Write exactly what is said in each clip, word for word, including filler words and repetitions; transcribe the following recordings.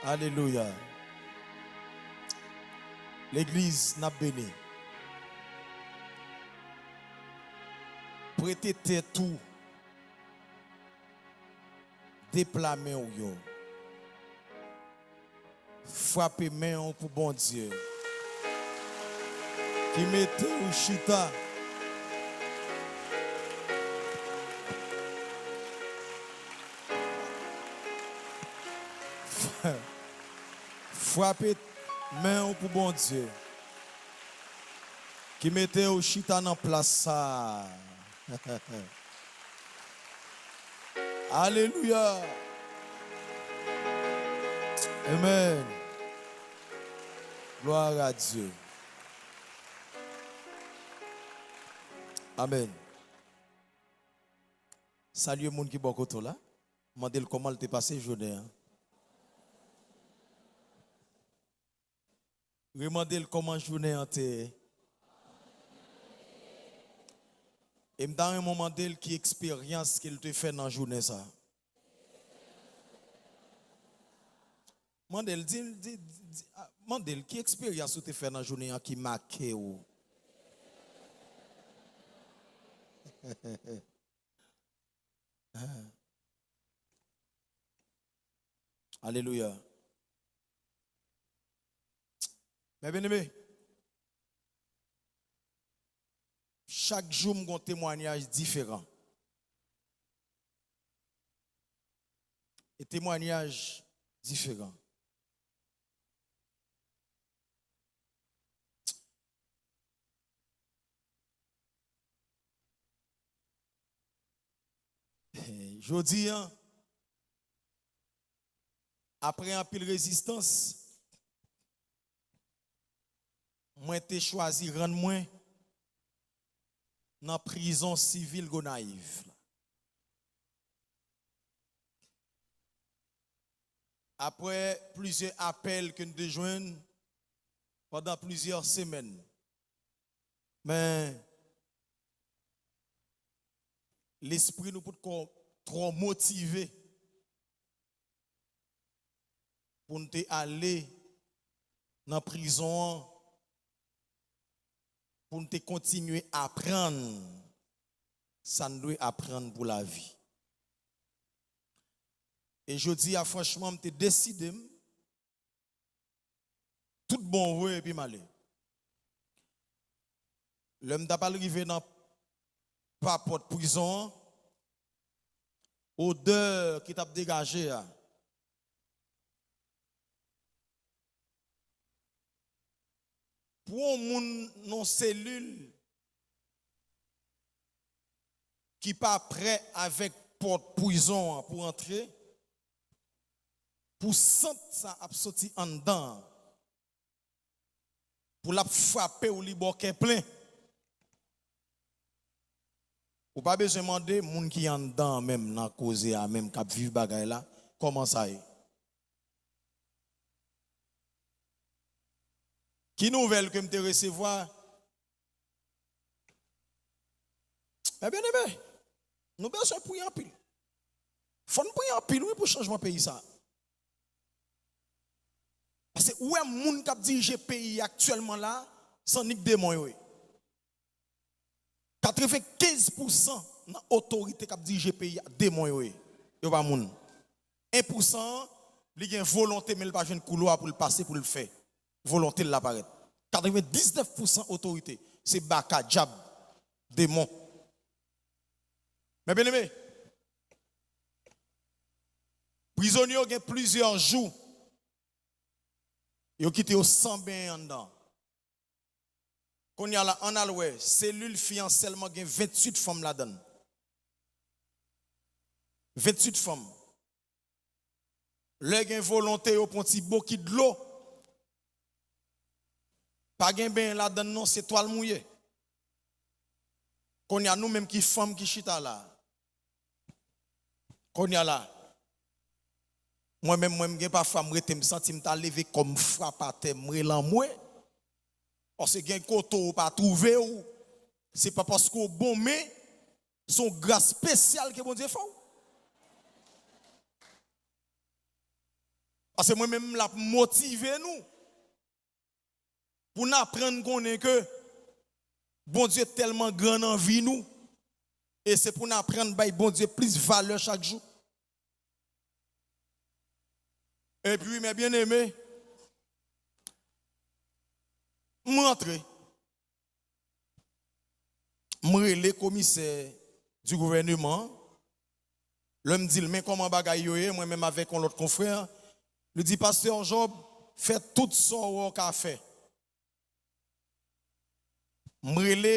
Alelouya. Legliz, n ap beni. Prete tèt ou. Depla men w yo. Frape men w pou Bondye ki mete w chita. Frape men w pou Bondye ki mete w chita nan plas sa a. Alelouya. Amen. Gloire à Dieu. Amen. Salye moun ki bò kote w la. Mande l kòman l te pase jounen an. Remande l kòman jounen an te ye. E m ta renmen w mande l ki eksperyans ke l te fè nan jounen sa. Mande l, di, di, di, a, mande l ki eksperyans ou te fè nan jounen an ki make w. Alelouya. Mè byeneme, chak jou m gon temwanyaj diferan. E temwanyaj diferan. Jodi an, apre anpil rezistans, mwen te chwazi rann mwen nan prizon sivil Gonayiv la. Apre plizyè apèl ke n te jwenn pandan plizyè semèn, men lespri nou potko twò motive pou n te ale nan prizon an, pou n te kontinye aprann sa n dwe aprann pou lavi. E jodi a, franchman, m te deside m, tout bon vre, epi m ale. Lè m t ap al rive nan pa pòt prizon an, odè ki t ap degaje a, pou yon moun nan selil ki pa prè avèk pòt prizon an pou antre, pou sant sa ap soti anndan an, pou l ap frape w, li ba w kè plen. Ou pa bezwen mande moun ki anndan an menm nan koze a menm k ap viv bagay la, kòman sa ye? Ki nouvèl ke m te resevwa? Mè byeneme, nou bezwen priye anpil. Fò n priye anpil, wi, pou chanjman peyi sa. Paske ou wè moun k ap dirije peyi a aktyèlman la, se annik demon yo ye. Katrevenkenz pousan nan otorite k ap dirije peyi a, demon yo ye. Yo pa moun. En pousan an, li gen volonte, men li pa jwenn koulwa pou l pase, pou l fè volonte l la parèt. Katrevendiznèf pousan otorite, se baka, dyab, demon. Mè byeneme, prizonye yo gen plizyè jou, yo kite yo san benyen anndan. Kounye a la, ann al wè, selil fi an sèlman gen venntuit fanm ladan l. Venntuit fanm. Lè gen volonte, yo pran ti bokit dlo. Pa gen benyen ladan l non, se twal mouye. Kounye a, nou menm ki fanm ki chita la, kounye a la, mwen menm, mwen, m gen pafwa m rete, m santi m ta leve kò m frape atè, m rele anmwe. Paske gen kote w pa twouve w, se pa paske w bon, men se yon gras espesyal ke Bondye fè w. Paske mwen menm, m la pou motive nou. Pou n aprann konnen ke Bondye tèlman gran nan vi nou. E se pou n aprann bay Bondye plis valè chak jou. Epi, mes bien-aimés, m rantre. M rele komisè di gouvèneman an. Lè m di l, men kòman bagay yo ye, mwen menm avèk yon lòt konfrè, li di, Pastè Job, fè tout sa w wè w ka fè. M rele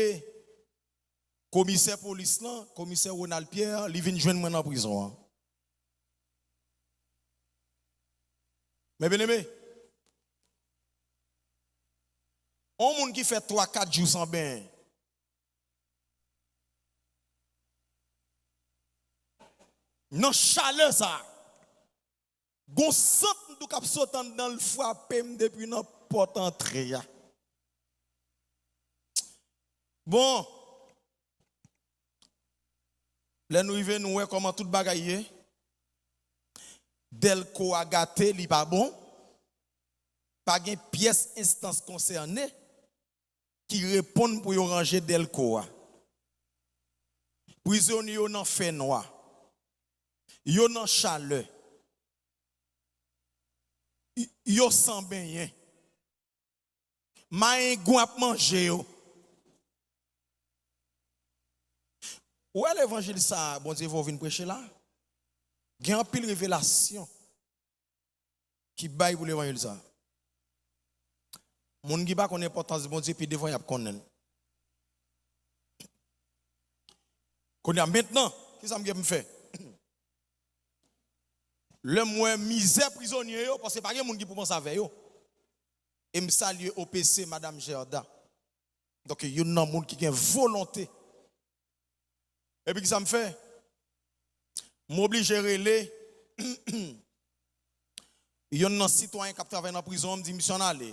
komisè polis lan, komisè Ronald Pierre, li vin jwenn mwen nan prizon an. Mes bien-aimés, yon moun ki fè twa, kat jou san benyen, nan chalè sa a, gon sant m tou k ap sot anndan l frape m depi nan pòt antre a. Bon, lè nou rive, nou wè kòman tout bagay ye. Dèlko a gate, li pa bon. Pa gen pyès enstans konsène ki reponn pou yo ranje dèlko a. Prizonye yo nan fènwa. Yo nan chalè. Y-, yo san benyen. Mayengwen ap manje yo. Ou wè levanjil sa a Bondye voye w vin preche la? Gen anpil revelasyon ki bay pou levanjil sa a. Moun ki pa konn enpòtans Bondye, pi devan y ap konnen l. Kounye a, mentnan, ki sa m gen pou m fè? Lè m wè mizè prizonye yo, paske pa gen moun ki pou panse avè yo. E m salye O P C, Madam Gerda. Donk, youn nan moun ki gen volonte. Epi ki sa m fè? M oblije rele youn nan sitwayen k ap travay nan prizon an, m di, "Misye, ann ale."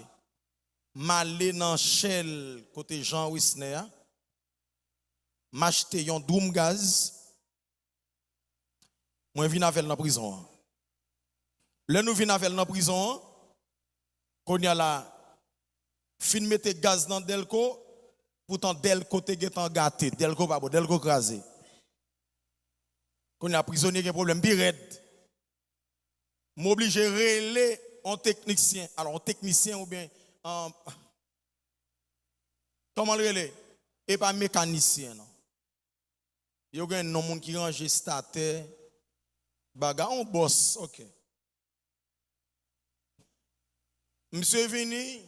M ale nan Shell kote Jean Wisner a. M achte yon dwoum gaz. Mwen vin avè l nan prizon an. Lè nou vin avè l nan prizon an, kounye a la, fin mete gaz nan dèlko, poutan dèlko te gentan gate, dèlko pa bon, dèlko kraze. Kounye a, prizonye gen pwoblèm pi rèd. M oblije rele yon teknisyen, alò, yon teknisyen oubyen, an, kòman l rele? E pa mekanisyen, non. Yo gen non moun ki ranje estatè, bagay, on bòs, oke. Misye vini,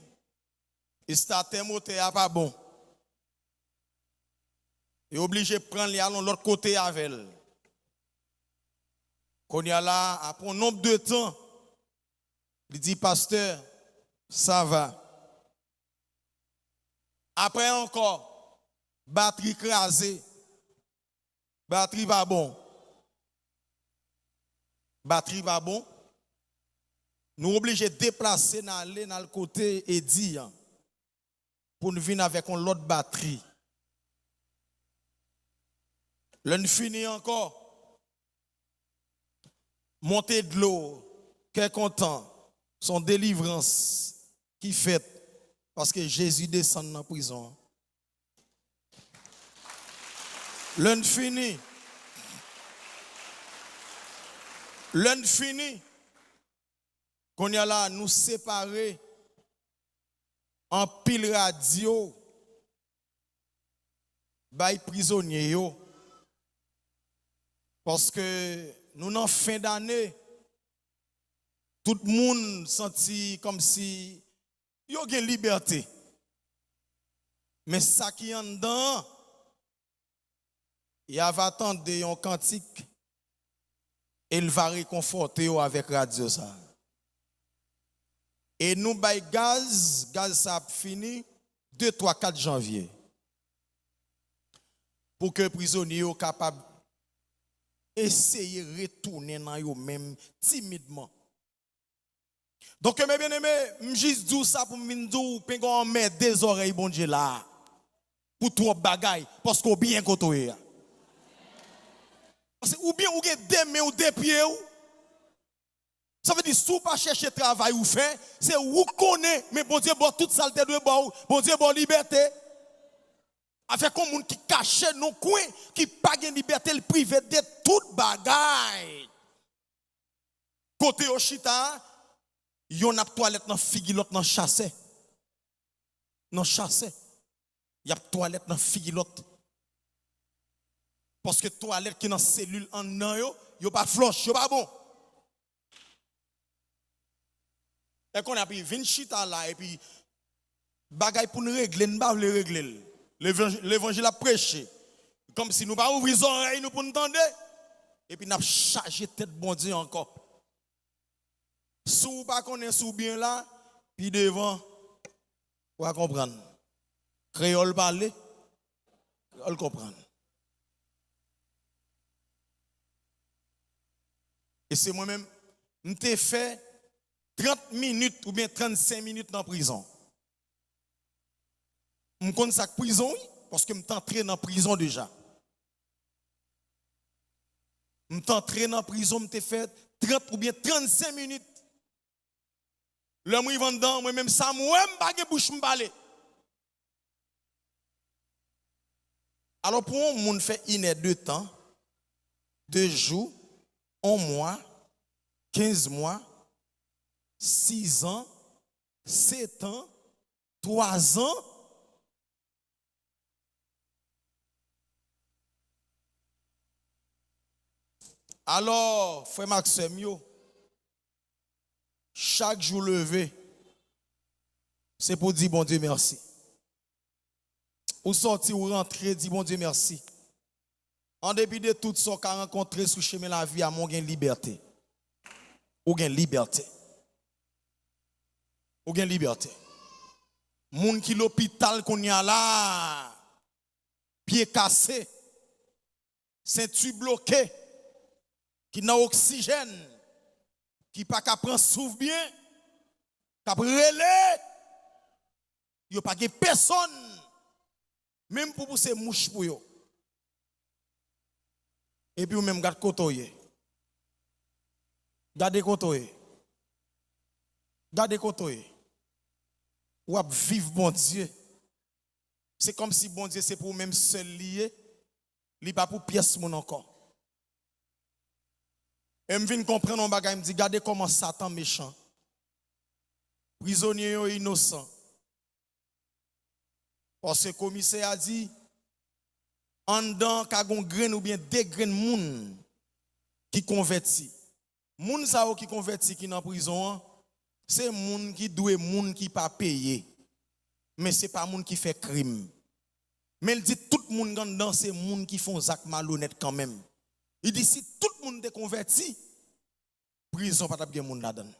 estatè motè a pa bon. Yo oblije pran l, y al yon lòt kote avè l. Kounye a la, apre yon nonb de tan, li di, "Pastè, sa va." Apre ankò, batri kraze. Batri pa bon. Batri pa bon. Nou oblije deplase n ale, n al kote Edi an pou n vin avèk yon lòt batri. Lè n fini ankò, monte dlo, kè kontan, se yon delivrans ki fèt paske Jezi desann nan prizon an. Lè n fini, lè n fini, kounye a la, nou separe anpil radyo bay prizonye yo. Paske nou nan fen dane, tout moun santi kòmsi yo gen libète. Men sa ki anndan an, y a va tande yon kantik e l va rekonfòte yo avèk radyo sa a. E nou bay gaz, gaz sa ap fini de, twa, kat janvye. Pou ke prizonye yo kapab eseye retounen nan yo menm timidman. Donk, mes bien-aimés, m jis di w sa pou m vin di w, pengon anmède zòrèy Bondye la a. Pou twòp bagay, paske w byen kote w ye a. Paske ou byen, ou gen de men w, de pye w. Sa vle di, si w pa chèche travay ou fè, se ou k konnen, men Bondye ba w tout sa l te dwe ba w. Bondye ba w libète. Avèk yon moun ki kache nan kwen, ki pa gen libète, l prive de tout bagay. Kote yo chita a, yonn ap twalèt nan figi lòt nan chasè. Nan chasè. Y ap twalèt nan figi lòt. Paske twalèt ki nan selil anndan yo, yo pa flòch, yo pa bon. E konnen epi vin chita la, epi bagay pou n regle, n pa vle regle l. Levanj-, levanjil ap preche. Kòmsi nou pa ouvri zòrèy nou pou n tande. Epi n ap chaje tèt Bondye ankò. Si w pa konnen si w byen la, pi devan, w a konprann. Kreyòl pale, kreyòl konprann. E se mwen menm, m te fè trant minit oubyen trannsenk minit nan prizon. M konn sa k prizon, wi, paske m t antre nan prizon deja. M t antre nan prizon, m te fè trant oubyen trannsenk minit. Lè m rive anndan, mwen menm sa m wè, m pa gen bouch m pale. Alò, pou yon moun fè inè de tan, de jou, yon mwa, kenz mwa, sizan, setan, twazan, alò, frè m ak sè m yo, chak jou leve, se pou di Bondye mèsi. Ou sòti, ou rantre, di Bondye mèsi. An depi de tout sa w ka rankontre sou chemen lavi a, men w gen libète. Ou gen libète. Ou gen libète. Moun ki lopital kounye a la, pye kase, senti bloke, ki nan oksijèn, ki pa ka pran souf byen, k ap rele, yo pa gen pèsonn, menm pou pouse mouch pou yo. Epi ou menm, gad kote w ye. Gade kote w ye. Gade kote w ye. W ap viv Bondye. Se kòmsi Bondye se pou ou menm sèl li ye. Li pa pou pyès moun ankò. E m vin konprann yon bagay, m di, gade kòman Satan mechan. Prizonye yo inosan. Paske komisè a di, anndan ka gon grenn oubyen de grenn moun ki konvèti. Moun sa yo ki konvèti ki nan prizon an, se moun ki dwe moun ki pa peye. Men se pa moun ki fè krim. Men l di tout moun anndan se moun ki fè yon zak malonèt kanmenm. Li di si tout moun te konvèti, prizon pa t ap gen moun ladan l.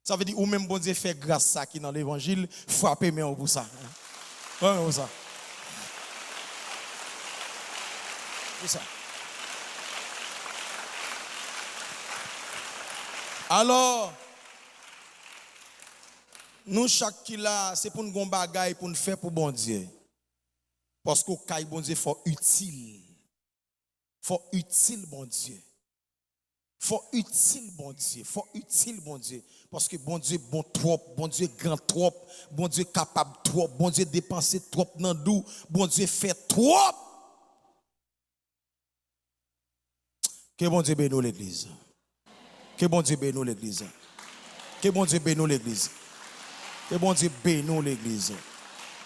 Sa vle di ou menm Bondye fè gras sa ki nan levanjil, frape men w pou sa. Frape men w pou sa. Pou sa. Alò, nou chak ki la, se pou n gon bagay pou n fè pou Bondye. Paske w kay Bondye fò w itil. Fò w itil Bondye. Fò w itil Bondye. Fò w itil Bondye. Paske Bondye bon twòp, Bondye gran twòp, Bondye kapab twòp, Bondye depanse twòp nan dou, Bondye fè twòp. Ke Bondye beni w, legliz. Ke Bondye beni w, legliz. Ke Bondye beni w, legliz. Ke Bondye beni w, legliz.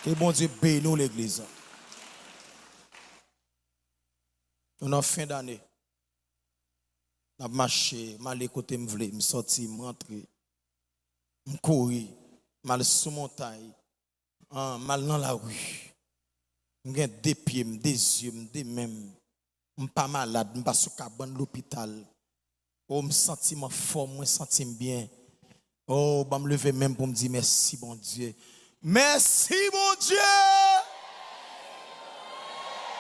Ke Bondye beni w, legliz. Nou nan fen dane. M ap mache, m ale kote m vle, m sòti, m rantre, m kouri, m al sou montay, an, m al nan lari. M gen de pye m, de zye m, de men m. M pa malad, m pa sou kabann lopital. O, m santi m anfòm, mwen santi m byen. O, ban m leve men m pou m di mèsi, Bondye. Mèsi, Bondye!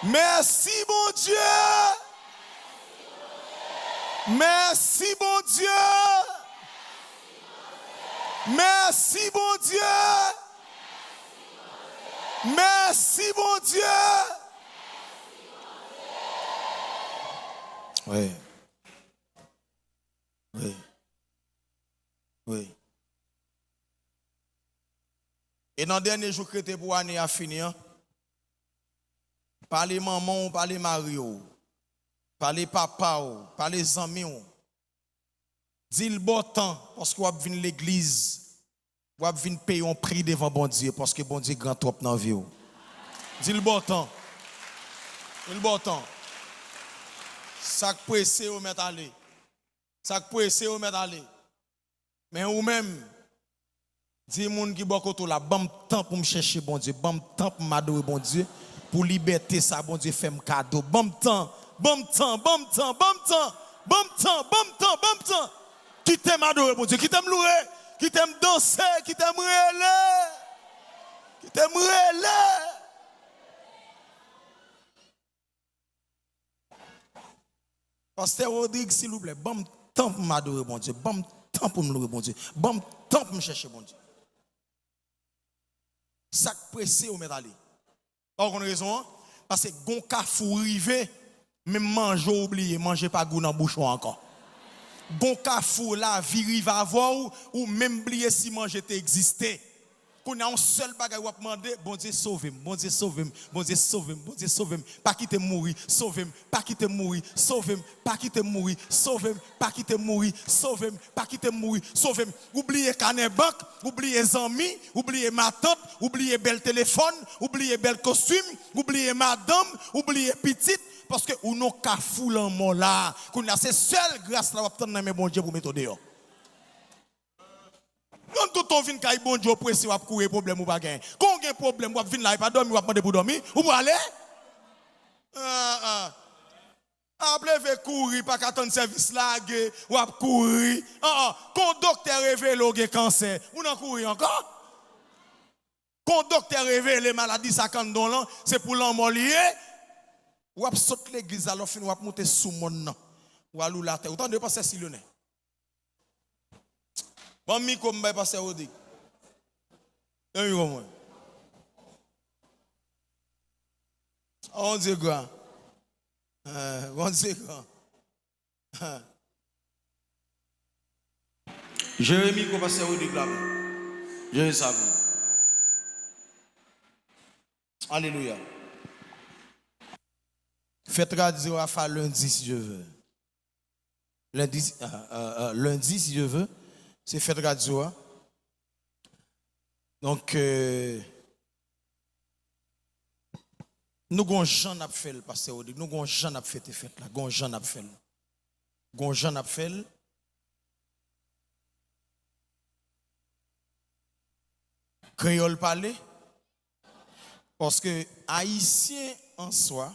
Mèsi, Bondye! Mèsi, Bondye! Mèsi, Bondye! Mèsi, Bondye! Wi. Wi. Wi. E nan dènye jou k rete pou ane a fini an, pale manman w, pale mari w, pale papa w, pale zanmi w. Di l ba w tan, paske w ap vin legliz, w ap vin peye yon pri devan Bondye, paske Bondye gran twòp nan vi w. Di l ba w tan. Di l ba w tan. Sa k prese yo mèt ale. Sa k prese yo mèt ale. Men ou menm, di moun ki bò kote w la, ban m tan pou m chèche Bondye, ban m tan pou m adore Bondye, pou libète sa Bondye fè m kado. Ban m tan, ban m tan, ban m tan, ban m tan, ban m tan, ban m tan, ban m tan. Kite m adore Bondye, kite m louwe, kite m danse, kite m rele, kite m rele. Pastè Rodrigue, silvouplè, ban m tan pou m adore Bondye, ban m tan pou m louwe Bondye, ban m tan pou m chèche Bondye. Sa k prese yo mèt ale. Ou konn rezon an? Paske gon kafou rive, menm manje w bliye, manje pa gou nan bouch ou ankò. Gon kafou lavi rive avè w, ou menm bliye si manje te egziste. Kounye a, yon sèl bagay w ap mande, Bondye sove m, Bondye sove m, Bondye sove m, Bondye sove m, pa kite m mouri, sove m, pa kite m mouri, sove m, pa kite m mouri, sove m, pa kite m mouri, sove m, pa kite m mouri, sove m. Ou bliye kanè bank, ou bliye zanmi, ou bliye matant, ou bliye bèl telefòn, ou bliye bèl kostim, ou bliye madanm, ou bliye pitit, paske ou nan kafou lanmò la. Kounye a, se sèl gras la w ap tann nan men Bondye pou mete w deyò. Konn tout tan w vin kay Bondye, w prese, w ap kouri pwoblèm ou pa genyen. Kon w gen pwoblèm, w ap vin la, e pa dòmi, w ap mande pou dòmi, ou prale? Ah, ah. Ap leve kouri, pa ka tann sèvis lage, w ap kouri. Ah, ah. Kon doktè revele w gen kansè, ou nan kouri ankò? Kon doktè revele maladi sa k anndan w lan, se pou lanmò li ye. W ap sot legliz la, lè w fin, w ap moute sou mòn nan. W al woule atè. Ou tande, pastè Silyonnen? Ban m mikwo m bay pastè Rodrigue. Yon mikwo mwen. Oh, Bondye gran. Eh, Bondye gran. Jere mikwo pastè Rodrigue la pou. Jere sa pou. Alelouya. Fèt radyo a fè lendi, si Dye vle. Lendi, euh, euh, euh, lendi, si Dye vle, se fèt radyo a. Donk, euh, nou gon jan n ap fè l, pastè Rodrigue. Nou gon jan n ap fete fèt la. Gon jan n ap fè l. Gon jan n ap fè l. Kreyòl pale. Paske ayisyen an swa,